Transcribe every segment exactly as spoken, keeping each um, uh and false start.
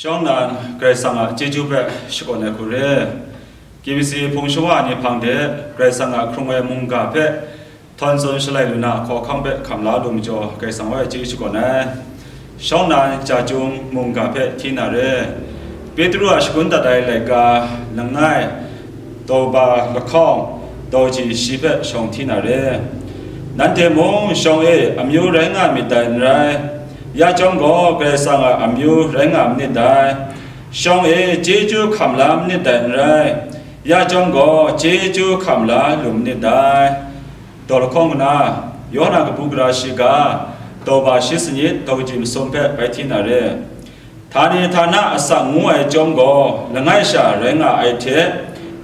Shawng nnan Karai Kasang a chyeju hpe shakawn ai hku re. K B C hpung shawa ni hpang de Karai Kasang a hkrung ai mungga hpe htawn tsun shalai lu na, hkawhkam hpe hkam la lu majaw, Karai Kasang wa e chyeju shakawn ai. Shawng nnan ja chyum mungga hpe hti na re. Petru a shagun dat ai laika langai, daw ba lahkawng, daw ji shi hpe shawng hti na re. Nanhte mung shawng e amyu rai nga myit dai n rai, ya chyawm gaw Karai Kasang a amyu rai nga myit dai. Shawng e chyeju hkam la myit dai n rai, ya chyawm gaw chyeju hkam la lu myit dai. Daw lahkawng na, Yawhan a kabu gara shiga, daw ba shi sanit, daw ji masum hpe bai hti na re. Htani htana asak ngu ai chyawm gaw, langai sha rai nga ai hte,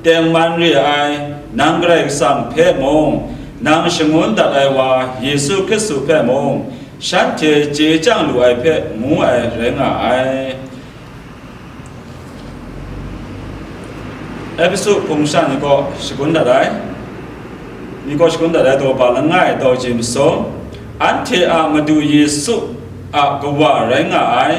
tengman re ai, nang Karai Kasang hpe mung, nang shangun dat ai wa Yesu Hkristu hpe mung, shanhte chye chyang lu ai hpe ngu ai rai nga ai. Epesu hpung sha ni kaw shagun dat ai, ni kaw shagun dat ai daw ba langai daw ji masum, anhte a Madu Yesu a Kawa rai nga ai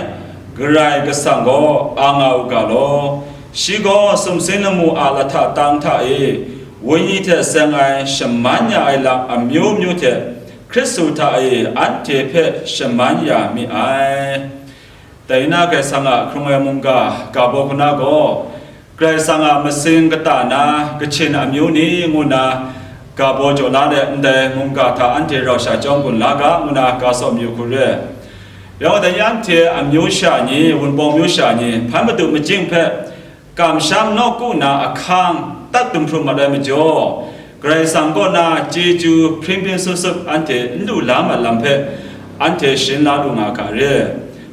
Karai Kasang gaw a nga u ga law. Shi gaw sumsing lamu a lahta tang hta e Wenyi hte seng ai shaman ya ai lam amyu myu hte Hkristu hta e anhte hpe shaman ya mi ai. Dai na Karai Kasang a hkrung ai mungga ga baw hku na gaw, Karai Kasang a masing kata na kachyin amyu ni ngu na ga baw jaw la let, ndai mungga hta anhte rau sha chyawm gun la ga, ngu na ga tsaw mayu hku re. Yawng dai ni anhte amyu sha ni, wunpawng myu sha ni, hpan madu majing hpe kamsham nawku na ahkang tat dum hprum mat ai majaw, Karai Kasang kaw na chyeju hpring hpring sup sup anhte n lu la mat lam hpe anhte sharin la lu nga ga re.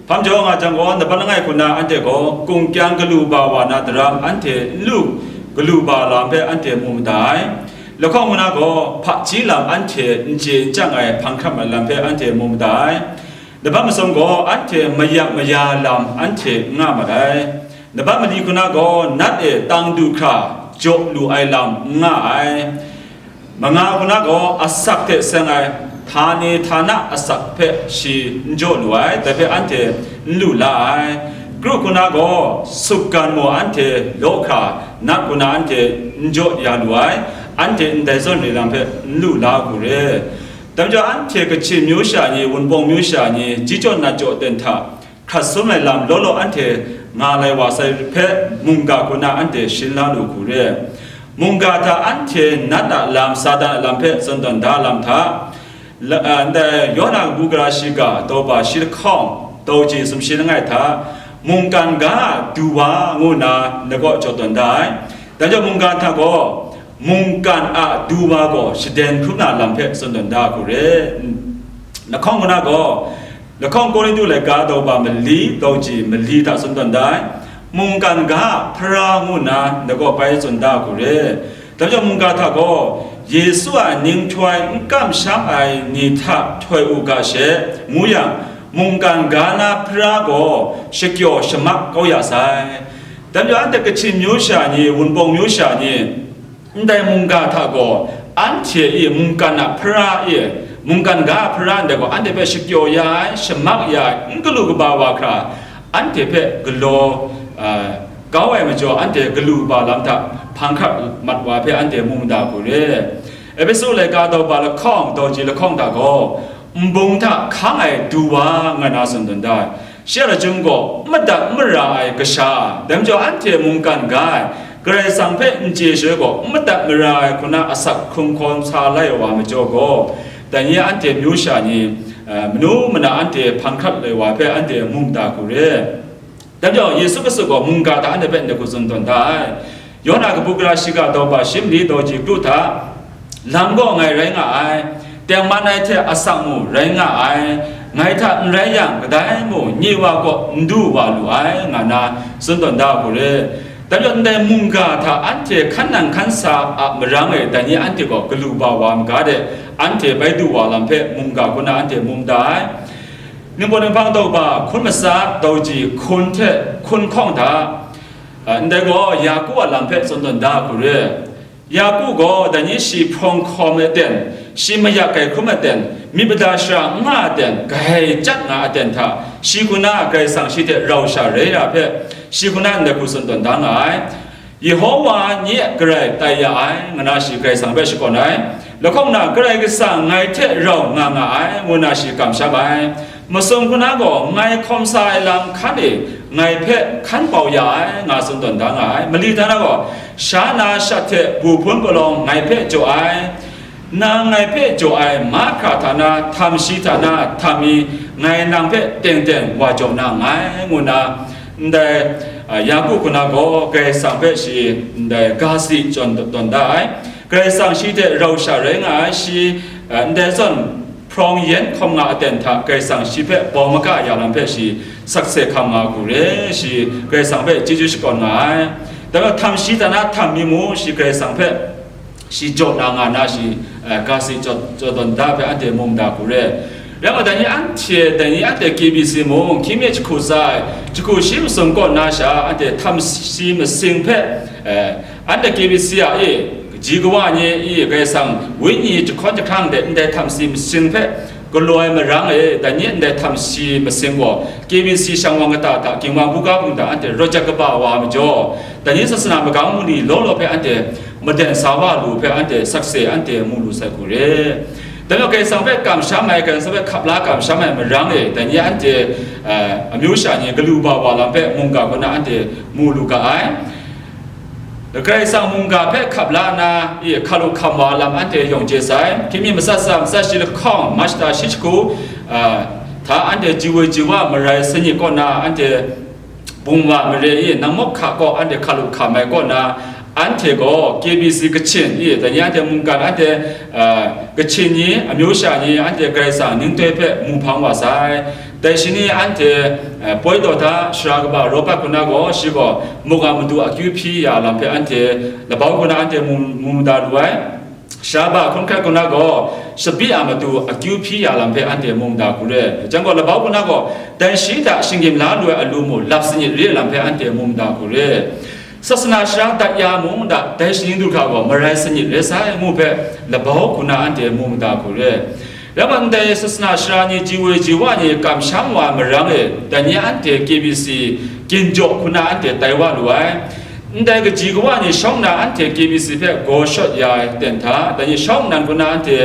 Hpang jaw nga jang gaw, nat bat langai hku na anhte gaw kungkyang galu ba wa na daram anhte n lu galu ba lam hpe anhte mu mada ai. Lahkawng hku na gaw, hpaji lam anhte n chye n chyang ai hpang hkrat mat lam hpe anhte mu mada ai. Nat bat masum gaw, anhte mayak maya lam anhte n nga mat ai. Nat bat mali hku na gaw, nat e tang du hkra jaw lu ai lam n nga ai. Manga hku na gaw, asak hte seng ai, htani htana asak hpe shi n jaw lu ai, dai hpe anhte n lu la ai. Kru hku na gaw, sukgan maw anhte law hkra, nat hku na anhte n jaw ya lu ai, anhte ndai zawn re lam hpe n lu la hku re. Dai majaw, anhte kachyin myu sha ni, wunpawng myu sha ni, ji jaw nat jaw ten hta, hkrat sum ai lam law law anhte nga lai wa sai hpe, mungga hku na anhte sharin la lu hku re. Mungga hta anhte nat a lam, Satan a lam hpe tsun tawn da lam hta, la-, a, ndai Yawhan a kabu gara shiga, daw ba shi lahkawng, daw ji sumshi langai hta, mungkan ga a du wa ngu na ndai kaw jaw tawn da ai. Dai majaw, mungga hta gaw, mungkan a du wa gaw shaden hkrum na lam hpe tsun tawn da hku re. Lahkawng hku na gaw, lahkawng Korintu laika daw ba mali, daw ji mali hta tsun tawn da ai. Mungkan ga a hpara ngu na ndai kaw bai tsun da hku re. Dai majaw, mungga hta gaw, Yesu a ninghtoi n kamsham ai ni hta htoi u ga she, ngu yang, mungkan ga na hpara gaw shakyaw shamak kau ya sai. Dai majaw, anhte kachyin myu sha ni, wunpawng myu sha ni, ndai mungga hta gaw, anhte e mungkan a hpara e, mungkan ga a hpara ndai gaw, anhte hpe shakyaw ya ai, shamak ya ai, n galu kaba wa hkra, anhte hpe galaw, a, kau ai majaw, anhte galu kaba lam hta hpang hkrat mat wa hpe anhte mu mada hku re. Epesu laika daw ba lahkawng, daw ji lahkawng hta gaw, nbung hta hkang ai du wa ngai na tsun tawn da ai. Shi a lachyum gaw madat mara ai kasha, dai majaw anhte mungkan ga ai, Karai Kasang hpe n chye shaloi gaw, madat mara ai hku na asak hkrung hkawm sa lai wa majaw gaw, dai ni anhte myu sha ni, eh, manu mana anhte hpang hkrat lai wa hpe anhte mu mada hku re. Dai majaw, Yesu Hkristu gaw mungga hta anhte hpe ndai hku tsun tawn da ai. Yawhan a kabu gara shiga daw ba shi mali daw ji kru hta, lam gaw ngai rai nga ai, tengman ai hte asak mu rai nga ai, ngai hta n rai yang, kadai mung nye wa kaw n du wa lu ai, nga na tsun tawn da hku re. Dai majaw, ndai mungga hta anhte hkan nang hkan sa a marang e, dai ni anhte gaw galu ba wa maga de, anhte bai du wa lam hpe mungga hku na anhte mu mada ai. Ningpawt Ninghpang daw ba hkun matsa daw ji hkun hte hkun hkawng hta, a, ndai gaw Yaku a lam hpe tsun tawn da hku re. Yaku gaw dai ni shi hprawng hkawm ai ten, Shi mayak kai hkrum aten, myit mada shara n nga aten, grai chyat nga aten hta, shi hku na Karai Kasang shi hte rau sha rai ra hpe, shi hku na ndai hku tsun tawn da nga ai. Yehowa nye Karai tai ya ai, ngu na shi Karai Kasang hpe shakawn ai. Lahkawng na Karai Kasang ngai hte rau nga nga ai, ngu na shi kamsham ai. Masum hku na gaw, ngai hkawm sa ai lam hkan e ngai hpe hkan pau ya ai, nga tsun tawn da nga ai. Mali hta na gaw, sha na shat hte bu hpun palawng ngai hpe jaw ai. Nang ngai hpe jaw ai mahkra hta na, htam shi hta na, htam mi, ngai nang hpe teng teng wa jaw na nngai, ngu na, ndai, a, Yaku hku na gaw Karai Kasang hpe shi ndai ga si jaw tawn da ai. Karai Kasang shi hte rau sha rai nga ai, shi, a, ndai zawn hprawng yen hkawm nga aten hta Karai Kasang shi hpe bawng maga ya lam hpe shi sakse hkam nga hku re, shi Karai Kasang hpe chyeju shakawn nga ai. Dai majaw, htam shi hta na, htam mi mu, shi Karai Kasang hpe shi jaw na nga na shi, eh, ga si jaw, jaw tawn da hpe anhte mu mada hku re. Rai nme, dai ni anhte, dai ni anhte K B C mung, hkying mi jahku tsa ai, jahku shi masum kaw na sha, anhte htam shi masing hpe, eh, anhte K B C a e, kaji kawa ni e, Karai Kasang Wenyi jahkawn jahkrang de ndai htam shi masing hpe galaw ai marang e, dai ni ndai htam shi masing gaw, K B C shang wang kata hta, ginwang buga bung hta anhte rawt jat kaba wa ai majaw, dai ni sasana magang mali law law hpe anhte maden sa wa lu hpe anhte sakse anhte mu lu sai hku re. Dai majaw Karai Kasang hpe kamsham ai, Karai Kasang hpe hkap la kamsham ai marang e, dai ni anhte, eh, amyu sha ni galu ba wa lam hpe mungga hku na anhte mu lu ga ai. Karai Kasang mungga hpe hkap la na, i, hkalu hkam wa lam anhte yawng chye sai. Hkying mi matsat tsa, matsat shi lahkawng, March da shi jahku, ah, hta anhte ji woi ji wa marai sanit kaw na anhte bungwa mare i, Nangmawk Hka kaw anhte hkalu hkam ai kaw na, anhte gaw K B C Kachin i, dai ni anhte mungkan anhte, ah, Kachin ni, amyu sha ni, anhte Karai Kasang ningtoi hpe mu hpang wa sai. Dai shi ni anhte, eh, poi daw hta shara kaba Robert hku na gaw, shi gaw muk a matu akyu hpyi ya lam hpe anhte labau hku na anhte mu, mu mada lu ai. Shara ba hkun hkrat hku na gaw, shabi a matu akyu hpyi ya lam hpe anhte mu mada hku re. Jan gaw, labau hku na gaw, dai shi hta shinggyim la lu ai alu mu lap sanit re lam hpe anhte mu mada hku re. Sasana shara dat ya mung da, dai shaning du hkra gaw marai sanit re sai ngu hpe labau hku na anhte mu mada hku re. Rai nme, ndai sasana shara ni, ji woi ji wa ni kamsham wa ai marang e, dai ni anhte K B C ginjaw hku na anhte tai wa lu ai. Ndai kaji kawa ni shawng nnan anhte K B C hpe gaw shawt ya ai ten hta, dai ni shawng nnan hku na anhte,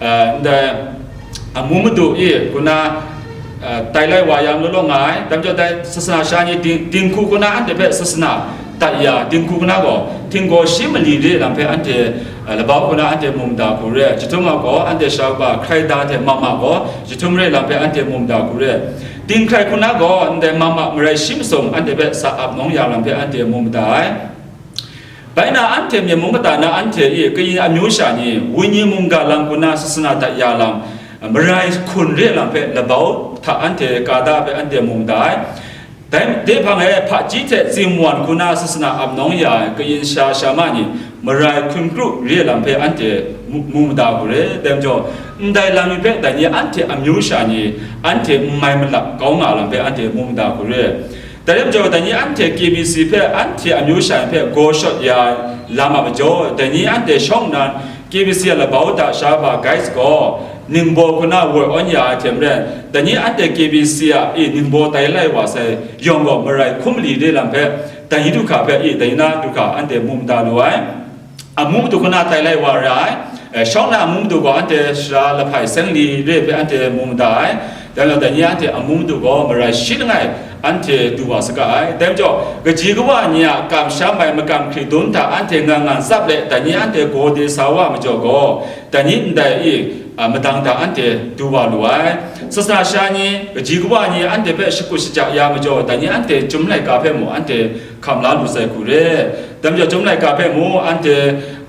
eh, ndai amu madu e hku na, eh, tai lai wa yang law law nga ai. Dai majaw, dai sasana shara ni ding, dinghku hku na anhte hpe sasana dat ya, dinghku hku na gaw htinggaw shi mali re lam hpe anhte, eh, labau hku na anhte mu mada hku re. Jahtum a gaw anhte shara kaba hkrai da hte mama gaw jahtum re lam hpe anhte mu mada hku re. Dinghkrai hku na gaw ndai mama marai shi masum anhte hpe sa ap nawng ya lam hpe anhte mu mada ai. Bai na, anhte Myen mung kata na anhte e kayin amyu sha ni, Wenyi mungga lam hku na sasana dat ya lam, marai hkun re lam hpe labau hta anhte ka da hpe anhte mu mada ai. Dai de hpang e, hpaji hte zingwan hku na sasana ap nawng ya ai kayin sha sha ma ni, marai hkun kru re lam hpe anhte mu, mu mada hku re. Dai majaw, ndai lam ni hpe dai ni anhte amyu sha ni, anhte n mai malap kau nga lam hpe anhte mu mada hku re. Dai rai majaw, dai ni anhte K B C hpe, anhte amyu sha ni hpe gaw shawt ya ai lam a majaw, dai ni anhte shawng nnan K B C a labau hta sha ba Guys gaw, ningbaw hku na woi awn ya ai hte maren, dai ni anhte K B C a e ningbaw tai lai wa sai yawng gaw, marai hkum mali de lam hpe, dai ni du hkra hpe e, dai ni na du hkra anhte mu mada lu ai. Amu madu hku na tai lai wa ra ai. Eh, shawng nnan amu madu gaw anhte sara lahpai seng li re hpe anhte mu mada ai. Dai majaw, dai ni anhte amu madu gaw marai shi langai anhte du wa saga ai. Dai majaw, kaji kawa ni a kamsham ai makam hkri dum hta anhte ngan ngan tsap let, dai ni anhte gaw de sa wa majaw gaw, dai ni ndai e, a, madang hta anhte du wa lu ai. Sasana sha ni, kaji kawa ni anhte hpe shakut shaja ya majaw, dai ni anhte Chyum laika hpe mung anhte hkam la lu sai hku re. Dai majaw, Chyum laika hpe mung anhte,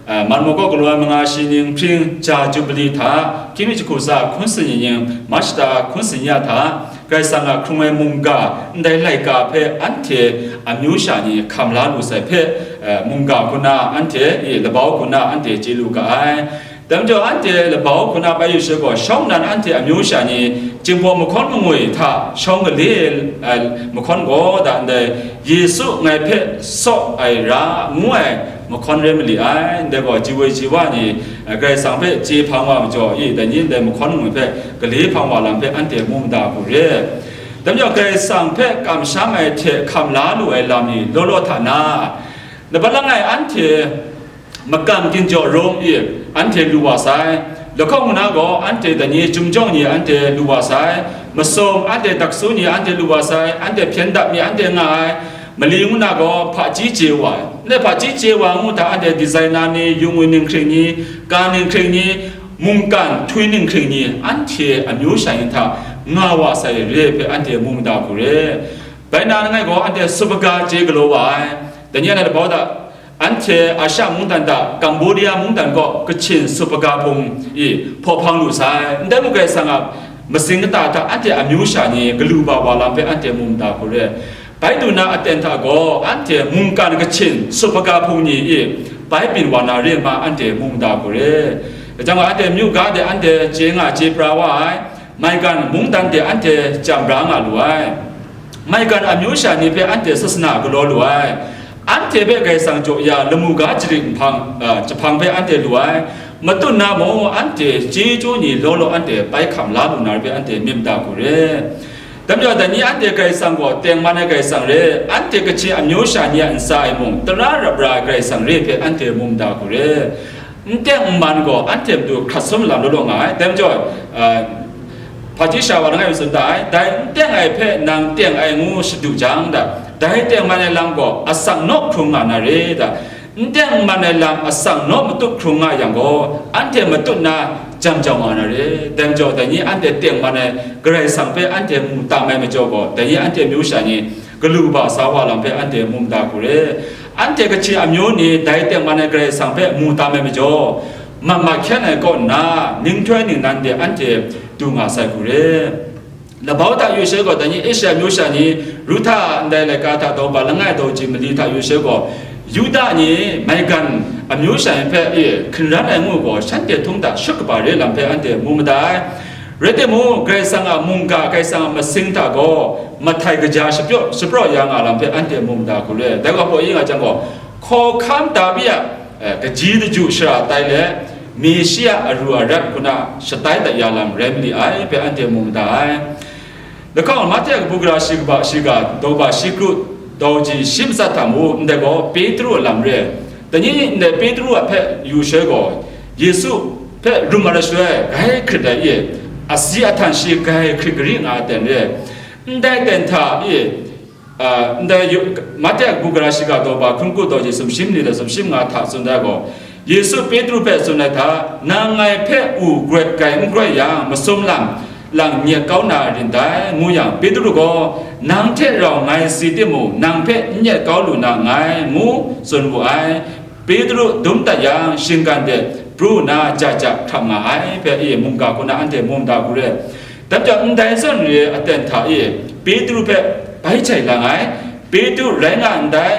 a, Manmawk kaw galaw ai manga shi ning hpring ja Jubili hta, hkying mi jahku tsa hkun sanit ning, March da hkun sanit ya hta, Karai Kasang a hkrung ai mungga ndai laika hpe anhte amyu sha ni hkam la lu sai hpe, a, mungga hku na anhte, e, labau hku na anhte chye lu ga ai. Dai majaw, anhte labau hku na bai yu she gaw, shawng nnan anhte amyu sha ni Jinghpaw mahkawn mangwi hta shawng gale ai mahkawn gaw da ndai, Yesu ngai hpe saw ai ra, ngu ai mahkawn rai mali ai. Ndai gaw, ji woi ji wa ni, eh, Karai Kasang hpe chye hpang wa majaw, i, dai ni ndai mahkawn ngwi hpe gale hpang wa lam hpe anhte mu mada hku re. Dai majaw, Karai Kasang hpe kamsham ai hte hkam la lu ai lam ni law law hta na, laban langai anhte makam ginjaw rawng i anhte lu wa sai. Lahkawng na gaw anhte dai ni, Chyum jawng ni anhte lu wa sai. Masum anhte, daksu ni anhte lu wa sai. Anhte hpyen dap mi anhte nga ai. Mali ngu na gaw hpaji chye wa ai. Ndai hpaji chye wa ngu hta, anhte designer ni, yu ngwi ninghkring ni, ka ninghkring ni, mungkan htwi ninghkring ni, anhte amyu sha ni hta nga wa sai re hpe anhte mu mada hku re. Bai na langai gaw anhte supaga chye galaw wa ai. Dai ni a na labau hta, anhte Asha mungdan hta Cambodia mungdan kaw Kachin supaga hpung i hpaw hpang lu sai. Ndai mung Karai Kasang a masing kata hta anhte amyu sha ni galu ba wa lam hpe anhte mu mada hku re. Bai du na aten hta gaw, anhte mungkan Kachin supaga hpung ni i bai byin wa na re ma anhte mu mada hku re. Kaja nga anhte myu ga de anhte chye nga chye pra wa ai, maigan mungdan de anhte jam bra nga lu ai. Maigan amyu sha ni hpe anhte sasana galaw lu ai. Anhte hpe Karai Kasang jaw ya lamu ga jarit nhpang, a, jahpang hpe anhte lu ai. Matut na mung, anhte chyeju ni law law anhte bai hkam la lu na re hpe anhte myit mada hku re. Dai majaw, dai ni anhte Karai Kasang gaw tengman ai Karai Kasang re, anhte Kachin amyu sha ni a ntsa e mung tara rap ra ai Karai Kasang re hpe anhte mu mada hku re. N teng n man gaw anhte matu hkrat sum lam law law nga ai. Dai majaw, a, hpaji sha wa langai mi tsun da ai, dai n teng ai hpe nang teng ai ngu shadu jang da, dai tengman ai lam gaw asak naw hkrung nga na re da, n teng n man ai lam asak naw matut hkrung nga yang gaw, anhte matut na jam jau nga na re. Dai majaw, dai ni anhte tengman ai Karai Kasang hpe anhte mu tam ai majaw gaw, dai ni anhte myu sha ni galu ba sa wa lam hpe anhte mu mada hku re. Anhte Kachin amyu ni dai tengman ai Karai Kasang hpe mu tam ai majaw, mat mat hkyen ai kaw nna, ninghtoi ningnan de anhte du nga sai hku re. Labau hta yu sha gaw, dai ni Asia myu sha ni, Ruhta ndai laika hta daw ba langai daw ji mali hta yu sha gaw, Yuda ni maigan amyu sha ni hpe e hkungran ai ngu gaw, shanhte htung hta shut kaba re lam hpe anhte mu mada ai. Rai timung, Karai Kasang a mungga, Karai Kasang a masing hta gaw, mahtai kaja shapyaw, shapraw ya nga lam hpe anhte mu mada hku re. Dai gaw, hpaw yi nga jang gaw, hkawhkam Dawi a, eh, kaji daju shara tai let, Meshia aru arat hku na shatai dat ya lam rai mali ai hpe anhte mu mada ai. Lahkawng Mahte a kabu gara shiga, shiga daw ba shi kru daw ji shi matsat hta mung, ndai gaw Petru a lam re. Dai ni ndai Petru a hpe yu sha gaw, Yesu hpe rum ai shaloi, grai hkrit ai e, asi ahtan shi grai hkrit gari nga ai ten re. Ndai ten hta e, a, ndai yu-, Mahte a kabu gara shiga daw ba hkun kru daw ji sumshi mali let sumshi manga hta tsun ai gaw, Yesu Petru hpe tsun ai hta, "Nang ngai hpe u grawt gai n grawt yang, masum lam lang nyet kau na rin dai," ngu yang, Petru gaw, "Nang hte rau ngai si timung, nang hpe n nyet kau lu na nngai," ngu tsun wu ai. Petru dum dat yang, shinggan de pru nna ja ja hkrap nga ai hpe, e, mungga hku na anhte mu mada hku re. Dai majaw, ndai zawn re aten hta e, Petru hpe bai jai lang ai, Petru rai nga ndai,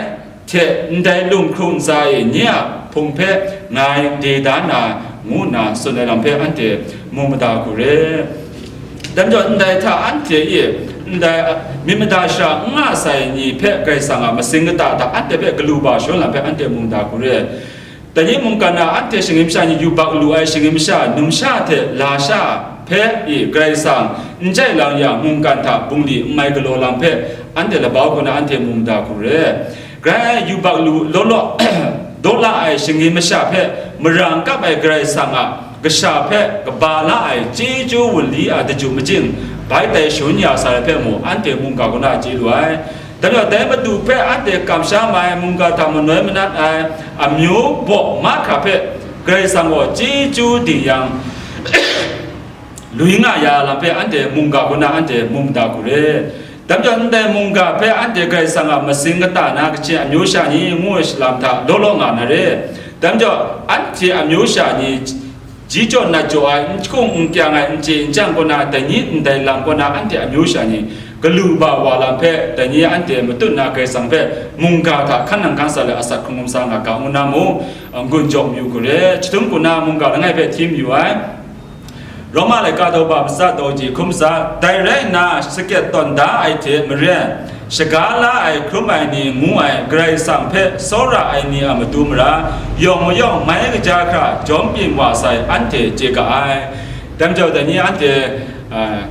hte ndai lunghkrung ntsa e nye a hpung hpe ngai de da na, ngu nna tsun ai lam hpe anhte mu mada hku re. Dai majaw, ndai hta anhte e, ndai myit mada shara n nga sai ni hpe Karai Kasang a masing kata hta anhte hpe galu ba shawan lam hpe anhte mu mada hku re. Dai ni mungkan na anhte shinggyim sha ni yubak lu ai shinggyim sha, numsha hte lasha hpe e Karai Kasang n jai lang yang, mungkan hta bungli n mai galaw lam hpe anhte labau hku na anhte mu mada hku re. Grai yubak lu law law, daw la ai shinggyim masha hpe mara n kap ai Karai Kasang a kasha hpe kaba la ai chyeju wunli a daju majing bai tai shangun ya sa ai hpe mung, anhte mungga kaw na chye lu ai. Dai majaw, dai Madu hpe anhte kamsham ai, mungga hta manoi manat ai, amyu baw mahkra hpe Karai Kasang gaw chyeju ding yang, lui nga ya lam hpe anhte mungga kaw na anhte mu mada hku re. Dai majaw, ndai mungga hpe anhte Karai Kasang a masing kata na Kachin amyu sha ni ngu ai shalam hta law law nga na re. Dai majaw, anhte amyu sha ni ji jaw nat jaw ai, n hkung n kyang ai, n chye n chyang kaw na, dai ni ndai lam kaw na anhte amyu sha ni galu ba wa lam hpe, dai ni anhte matut na Karai Kasang hpe mungga hta hkan nang hkan sa let asak hkrung hkrum sa nga ga ngu na mung, n-gun jawng mayu hku re. Chyahtum kaw na mungga langai hpe hti mayu ai. Roma laika daw ba matsa daw ji hkrum sa, dai rai nna, shakyet tawn da ai hte maren, shaga la ai, hkrum ai ni ngu ai, Karai Kasang hpe tsawra ai ni a matu mara, yawng mayawng mai kaja hkra jawm byin wa sai, anhte chye ga ai. Dai majaw, dai ni anhte, a,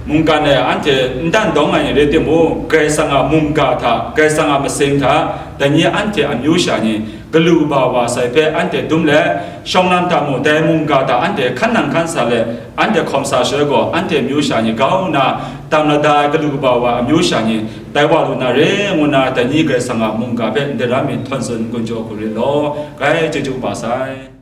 mungkan e anhte n dan dawng ai ni rai timung, Karai Kasang a mungga hta, Karai Kasang a masing hta, dai ni anhte amyu sha ni, galu kaba wa sai hpe anhte dum let, shawng lam hta mung dai mungga hta anhte hkan nang hkan sa let, anhte hkawm sa shaloi gaw, anhte amyu sha ni grau nna, dam lada ai galu kaba wa amyu sha ni tai wa lu na re, ngu nna dai ni Karai Kasang a mungga hpe ndai ram mi htawn tsun n-gun jaw hku rit law, grai chyeju kaba sai.